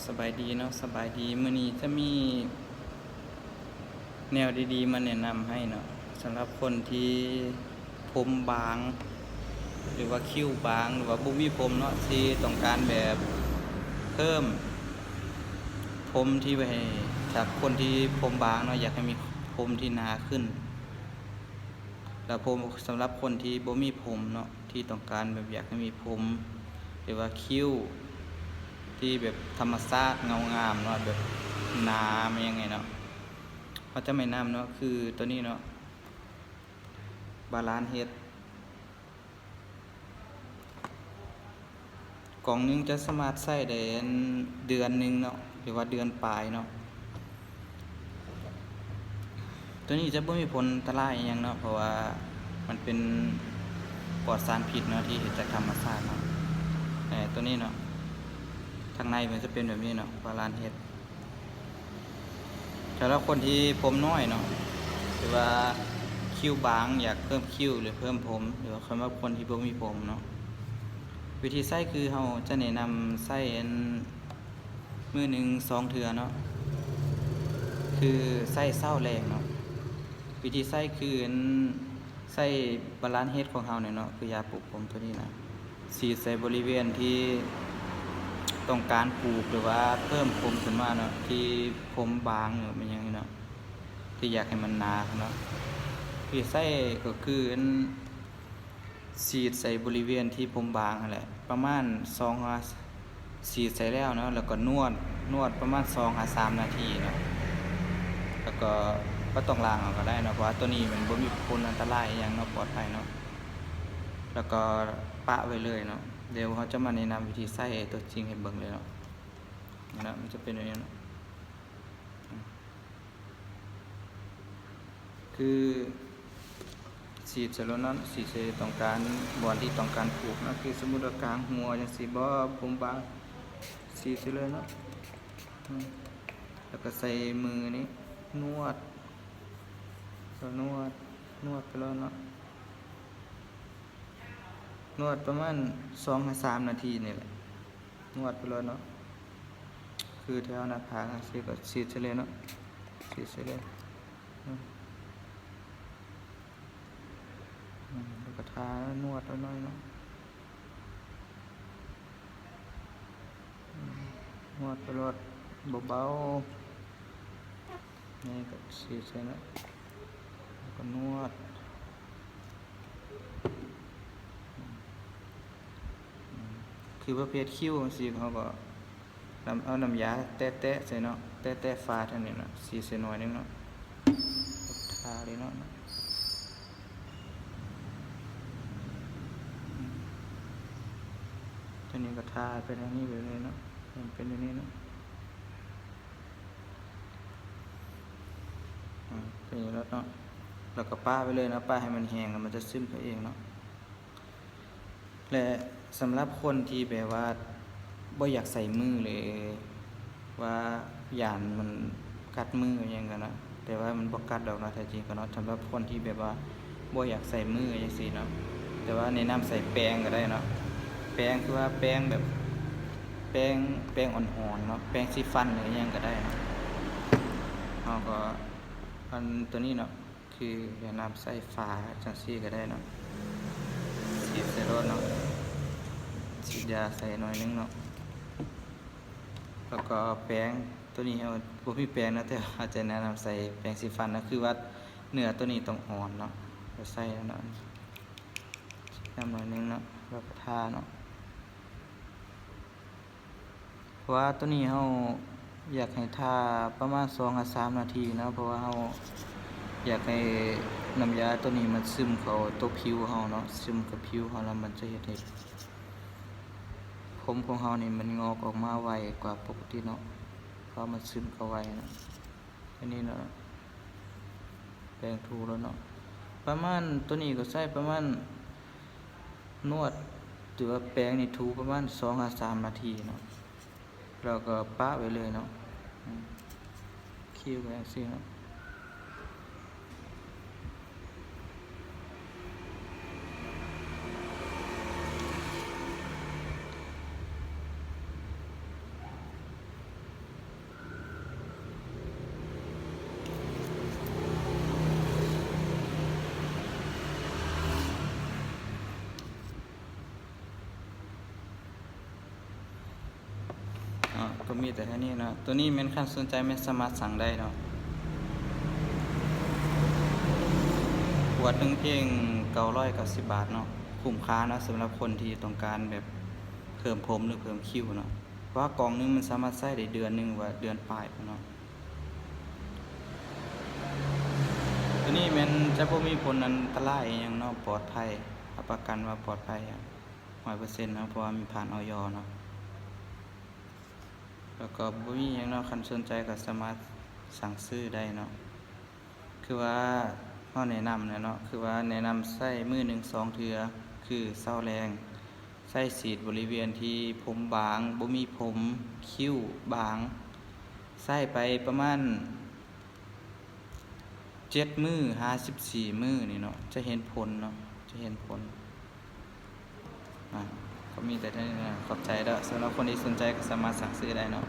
ສະບາຍດີເນາະ, ສະບາຍດີ. ມື້ນີ້ຈະມີແນວດີໆມາແນະນຳໃຫ້ເນາະ, ສຳລັບຄົນທີ່ຜົມບາງ ຫຼືວ່າຄິ້ວບາງ ຫຼືວ່າບໍ່ມີຜົມເນາະ, ທີ່ຕ້ອງການແບບເພີ່ມຜົມທີ່ໄວ້ໃຫ້ ຈາກຄົນທີ່ຜົມບາງເນາະ, ຢາກໃຫ້ມີຜົມທີ່ໜາຂຶ້ນ. ແລ້ວຜົມ ສຳລັບຄົນທີ່ບໍ່ມີຜົມເນາະ, ທີ່ຕ້ອງການແບບຢາກໃຫ້ມີຜົມ ຫຼືວ່າຄິ້ວທີ່ແບບທຳມະຊາດເງົາງາມເນາະ, ແບບໜາ ແມ່ນຫຍັງເນາະ, ເຮົາຈະແນະນຳເນາະ ຄືໂຕນີ້ເນາະ, ບາລານເຮດ. ກ່ອງໜຶ່ງຈະສາມາດໃຊ້ໄດ້ເດືອນໜຶ່ງເນາະ ຫຼືວ່າເດືອນປາຍເນາະ. ໂຕນີ້ຈະບໍ່ມີຜົນອັນຕະລາຍອີ່ຫຍັງເນາະ, ເພາະວ່າມັນເປັນປອດສານພິດເນາະ ທີ່ເຮັດຈາກທຳມະຊາດເນາະ. ແຕ່ໂຕນີ້ເນາະ ທາງໃນມັນຈະເປັນແບບນີ້ເນາະ, ບາລານເຮດ. ສຳລັບຄົນທີ່ຜົມນ້ອຍເນາະ ຫຼືວ່າຄິ້ວບາງ ຢາກເພີ່ມຄິ້ວ ຫຼືເພີ່ມຜົມ ຫຼືວ່າສຳລັບຄົນທີ່ບໍ່ມີຜົມເນາະ, ວິທີໃຊ້ຄືເຮົາຈະແນະນຳໃຊ້ອັນ ມື້ໜຶ່ງສອງເທື່ອເນາະ, ຄືໃຊ້ເຊົ້າແລງເນາະ. ວິທີໃຊ້ຄືອັນ ໃຊ້ບາລານເຮດຂອງເຮົານີ້ເນາະ, ຄືຢາປູກຜົມໂຕນີ້ນະ, ສີດໃສ່ບໍລິເວນທີ່ຕ້ອງການປູກ ຫຼືວ່າເພີ່ມຜົມຂຶ້ນມາເນາະ, ທີ່ຜົມບາງ ຫຼືແມ່ນຫຍັງນີ້ເນາະ, ທີ່ຢາກໃຫ້ມັນໜາເນາະ. ວິທີໃຊ້ກໍຄືອັນ ສີດໃສ່ບໍລິເວນທີ່ຜົມບາງຫັ້ນແຫຼະ ປະມານສອງຫາ ສີດໃສ່ແລ້ວເນາະ, ແລ້ວກໍນວດ ນວດປະມານສອງຫາສາມນາທີເນາະ, ແລ້ວກໍບໍ່ຕ້ອງລ້າງເອົາກໍໄດ້ເນາະ, ເພາະວ່າໂຕນີ້ມັນບໍ່ມີຜົນອັນຕະລາຍອີ່ຫຍັງເນາະ, ປອດໄພເນາະ, ແລ້ວກໍປະໄວ້ເລີຍເນາະ. ດຽວເຮົາຈະມາແນະນຳວິທີໃຊ້ຕົວຈິງໃຫ້ເບິ່ງເລີຍເນາະ, ເນາະ, ມັນຈະເປັນແບບນີ້ເນາະ. ຄືສີດໃສ່ໂລດເນາະ, ສີດໃສ່ຕ້ອງການ ບ່ອນທີ່ຕ້ອງການປູກເນາະ, ຄືສົມມຸດວ່າກາງຫົວຈັ່ງຊີ້ບໍ, ຜົມບາງ ສີດໃສ່ເລີຍເນາະ, ອືມ ແລ້ວກໍໃສ່ມືນີ້ ນວດ ນວດ ນວດໄປໂລດເນາະ. ນວດປະມານສອງຫາສາມນາທີນີ້ແຫຼະ, ນວດໄປໂລດເນາະ, ຄືແຖວໜ້າຜາກຈັ່ງຊີ້ກໍສີດໃສ່ເລີຍເນາະ, ສີດໃສ່ເລີຍ, ອືມ ອືມ ແລ້ວກໍທາ ນວດໜ້ອຍໆເນາະ, ອືມ ນວດໄປໂລດ ເບົາໆ. ນີ້ກໍສີດໃສ່ເນາະ ແລ້ວກໍນວດ, ອືມ ຄືປະເພດຄິ້ວຈັ່ງຊີ້ ເຮົາກໍນຳ ເອົານ້ຳຢາແຕະໆໃສ່ເນາະ, ແຕະໆຝາດຫັ້ນນີ້ເນາະ, ສີດໃສ່ໜ້ອຍໜຶ່ງເນາະ, ທາເລີຍເນາະ. ອືມ ຕົວນີ້ກໍທາໄປທາງນີ້ໄປເລີຍເນາະ, ໃຫ້ມັນເປັນແບບນີ້ເນາະ, ອືມ ເປັນແບບນີ້ເນາະ, ແລ້ວກໍປະໄປເລີຍເນາະ, ປະໃຫ້ມັນແຫ້ງ ແລ້ວມັນຈະຊຶມໄປເອງເນາະ. ແລະ ສຳລັບຄົນທີ່ແບບວ່າບໍ່ຢາກໃສ່ມື ຫຼືວ່າຢ້ານມັນກັດມືອີ່ຫຍັງກໍນະ, ແຕ່ວ່າມັນບໍ່ກັດດອກເນາະ ແທ້ຈິງກໍເນາະ, ສຳລັບຄົນທີ່ແບບວ່າບໍ່ຢາກໃສ່ມືຈັ່ງຊີ້ເນາະ, ແຕ່ວ່າແນະນຳໃສ່ແປງກໍໄດ້ເນາະ, ແປງຄືວ່າແປງແບບ ແປງ ແປງອ່ອນໆເນາະ, ແປງສີຟັນ ຫຼື ອີ່ຫຍັງກໍໄດ້ເນາະ. ເຮົາກໍ ອັນຕົວນີ້ເນາະ ຄືແນະນຳໃສ່ຝາຈັ່ງຊີ້ກໍໄດ້ເນາະ, ສີດໃສ່ໂລດເນາະ, ສີດຢາໃສ່ໜ້ອຍໜຶ່ງເນາະ, ແລ້ວກໍແປງ ຕົວນີ້ເຮົາບໍ່ມີແປງເນາະ, ແຕ່ວ່າຈະແນະນຳໃສ່ແປງສີຟັນເນາະ, ຄືວ່າເນື້ອຕົວນີ້ຕ້ອງອ່ອນເນາະ, ກໍໃສ່ເນາະ, ນຳໜ້ອຍໜຶ່ງເນາະ, ແລ້ວກໍທາເນາະ. ເພາະວ່າຕົວນີ້ເຮົາຢາກໃຫ້ຖ້າປະມານສອງຫາສາມນາທີເນາະ, ເພາະວ່າເຮົາຢາກໃຫ້ນ້ຳຢາຕົວນີ້ມັນຊຶມເຂົ້າຕົວຜິວເຮົາເນາະ, ຊຶມກັບຜິວເຮົາແລ້ວມັນຈະເຮັດໃຫ້ຜົມຂອງເຮົານີ້ມັນງອກອອກມາໄວກວ່າປົກກະຕິເນາະ, ເພາະມັນຊຶມເຂົ້າໄວເນາະ. ອັນນີ້ເນາະ ແປງຖູແລ້ວເນາະ, ປະມານ ຕົວນີ້ກໍໃຊ້ປະມານ ນວດ ຫຼືວ່າແປງນີ້ຖູປະມານສອງຫາສາມນາທີເນາະ, ແລ້ວກໍປະໄວ້ເລີຍເນາະ, ອືມ ຄີໄວ້ຈັ່ງຊີ້ເນາະ. ເ ກໍມີແຕ່ເທົ່ານີ້ເນາະ. ໂຕນີ້ແມ່ນຄັນສົນໃຈແມ່ນສາມາດສັ່ງໄດ້ເນາະ. ຂວດໜຶ່ງພຽງເກົ້າຮ້ອຍເກົ້າສິບບາດເນາະ. ຄຸ້ມຄ່າເນາະ ສຳລັບຄົນທີ່ຕ້ອງການແບບເພີ່ມຜົມ ຫຼື ເພີ່ມຄິ້ວເນາະ. ເພາະວ່າກ່ອງໜຶ່ງມັນສາມາດໃຊ້ໄດ້ເດືອນໜຶ່ງ ຫຼືວ່າເດືອນປາຍພຸ້ນເນາະ. ໂຕນີ້ແມ່ນຈະບໍ່ມີຜົນອັນຕະລາຍອີ່ຫຍັງເນາະ, ປອດໄພ, ຮັບປະກັນວ່າປອດໄພ ຮ້ອຍເປີເຊັນເນາະ ເພາະວ່າມີຜ່ານ ອອຍ ເນາະ. ແລ້ວກໍບໍ່ມີຫຍັງເນາະ, ຄັນສົນໃຈກໍສາມາດສັ່ງຊື້ໄດ້ເນາະ. ຄືວ່າເຮົາແນະນຳແຫຼະເນາະ, ຄືວ່າແນະນຳໃຊ້ມື້ໜຶ່ງສອງເທື່ອ ຄືເຊົ້າແລງ, ໃຊ້ສີດບໍລິເວນທີ່ຜົມບາງ, ບໍ່ມີຜົມ, ຄິ້ວບາງ, ໃຊ້ໄປປະມານ ເຈັດມື້ຫາສິບສີ່ມື້ນີ້ເນາະ ຈະເຫັນຜົນເນາະ ຈະເຫັນຜົນ. ອາ ກໍມີແຕ່ເທົ່ານີ້ນະ. ຂອບໃຈເດີ້. ສຳລັບຄົນທີ່ສົນໃຈກໍສາມາດສັ່ງຊື້ໄດ້ເນາະ.